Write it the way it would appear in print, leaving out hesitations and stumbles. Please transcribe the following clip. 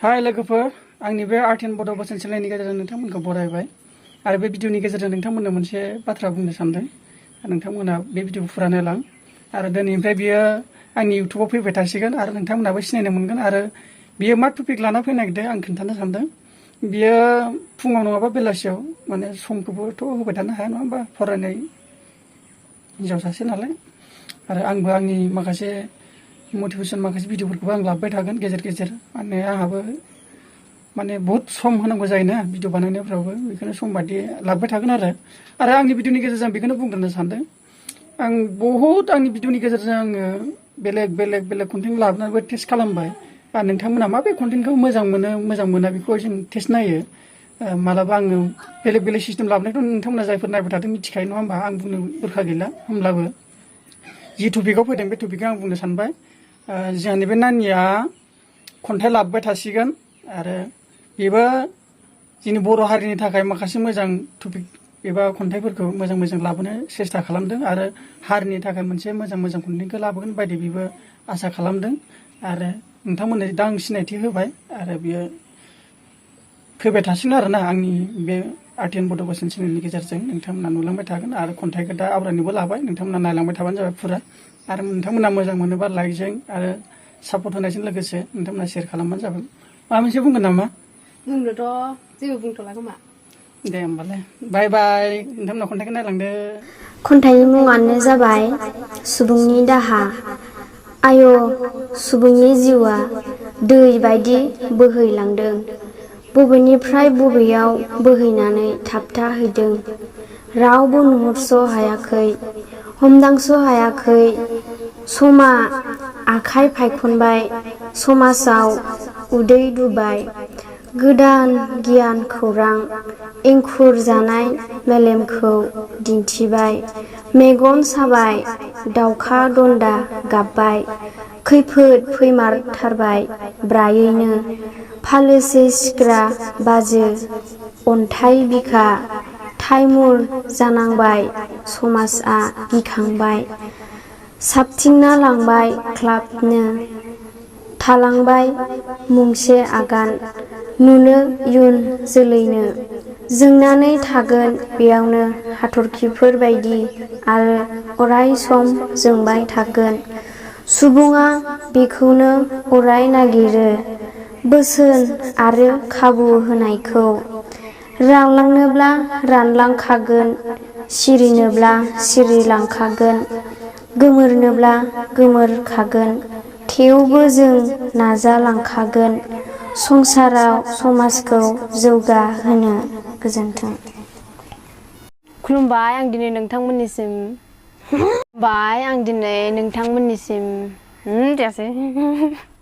हाय लोगोफोर आंनि बे आर्ट एन्ड बड' बोसोन सोलायनायनि गेजेरजों नोंथांमोनखौ बरायबाय आरो बे भिडिअनि गेजेरजों नोंथांमोननो मोनसे बाथ्रा बुंनो सानदों नोंथांमोना बे भिडिअखौ फुरा नायलां आरो दिनैनिफ्राय बियो आंनि इउटुबाव फैबाय थासिगोन आरो नोंथांमोनाबो सिनायनो मोनगोन आरो बियो मा टपिक लाना फैनो नागिरदों आं खोन्थानो सानदों बियो फुङाव नङाबा बेलासियाव माने समखौबोथ' होबाय थानो हाया नङा होमबा फरायनाय हिनजाव सासे नालाय आरो आंबो आंनि माखासे मटिभेसन माखासे भिडिअफोरखौबो आं लाबोबाय थागोन गेजेर गेजेर माने आंहाबो माने बहुत सम होनांगौ जायोना भिडिअ बानायनायफ्रावबो बेखौनो सम बादि लाबोबाय थागोन आरो आंनि भिडिअनि गेजेरजों बेखौनो बुंग्रोनो सानदों आं बहुत आंनि भिडिअनि गेजेरजों आङो बेलेग कन्टेन्ट लाबोनानैबो टेस्ट खालामबाय नोंथांमोना माबे कन्टेन्टखौ मोजां मोना बेखौ जों टेस्ट नायो मालाबा आङो बेलेग सिस्टेम लाबोनायखौ नोंथांमोना जायफोर नायबाय थादों मिथिखायो नङा होमबा आं बुंनो दरखार गैला होमब्लाबो जि टपिकआव फैदों बे टपिकखौ आं बुंनो सानबाय जोंहानि बे नानिया खन्थाइ लाबोबाय थासिगोन आरो बेबो जोंनि बर' हारिनि थाखाय माखासे मोजां टपिक एबा खन्थाइफोरखौ मोजां लाबोनो सेस्था खालामदों आरो हारिनि थाखाय मोनसे मोजां कन्टेन्टखौ लाबोगोन बायदि बेबो आसा खालामदों आरो नोंथांमोननो दा आं सिनायथि होबाय आरो बियो फैबाय थासिगोन आरोना आंनि बे आर्ट एन्ड बड' बोसोन चेनेलनि गेजेरजों नोंथांमोना नुलांबाय थागोन आरो खन्थाइखौ दा आवरायनोबो लाबाय नोंथांमोना नायलांबाय थाबानो जाबाय फुरा आरो नोंथांमोना मोजां मोनोबा लाइकजों आरो सापर्ट होनायजों लोगोसे नोंथांमोना शेयार खालामबानो जाबाय माबा मोनसे बुंगोन नामा बुंनोथ' जेबो बुंथ'ला खोमा दे होमबालाय बाय बाय नोंथांमोना खन्थाइखौ नायलांदो खन्थाइनि मुङानो जाबाय सुबुंनि दाहा आय' सुबुंनि जिउआ दै बायदि बोहैलांदों बबेनिफ्राय बबेयाव बोहैनानै थाबथाहैदों रावबो नुहुरस' हायाखै हमदांस' हायाखै समा आखाइ फायखनबाय समाजाव उदै दुबाय गोदान गियान खौरां एंखुर जानाय मेलेमखौ दिन्थिबाय मेगन साबाय दाउखा दन्दा गाबबाय खैफोद फैमारथारबाय ब्रायैनो फालोसे सिख्रा बाजो अन्थाइ बिखा थाइमुर जानांबाय समाजआ गिखांबाय साबथिंना लांबाय ख्लाबनो थालांबाय मुंसे आगान नुनो इयुन जोलैनो जोंनानै थागोन बेयावनो हाथरखिफोर बायदि आरो अराय सम जोंबाय थागोन सुबुङा बेखौनो अराय नागिरो बोसोन आरो खाबु होनायखौ रानलांनोब्ला रानलांखागोन सिरिनोब्ला सिरिलांखागोन गोमोरनोब्ला गोमोरखागोन थेवबो जों नाजालांखागोन संसाराव समाजखौ जौगाहोनो गोजोन्थों। खुलुमबाय आं दिनै नोंथांमोननिसिम जायासै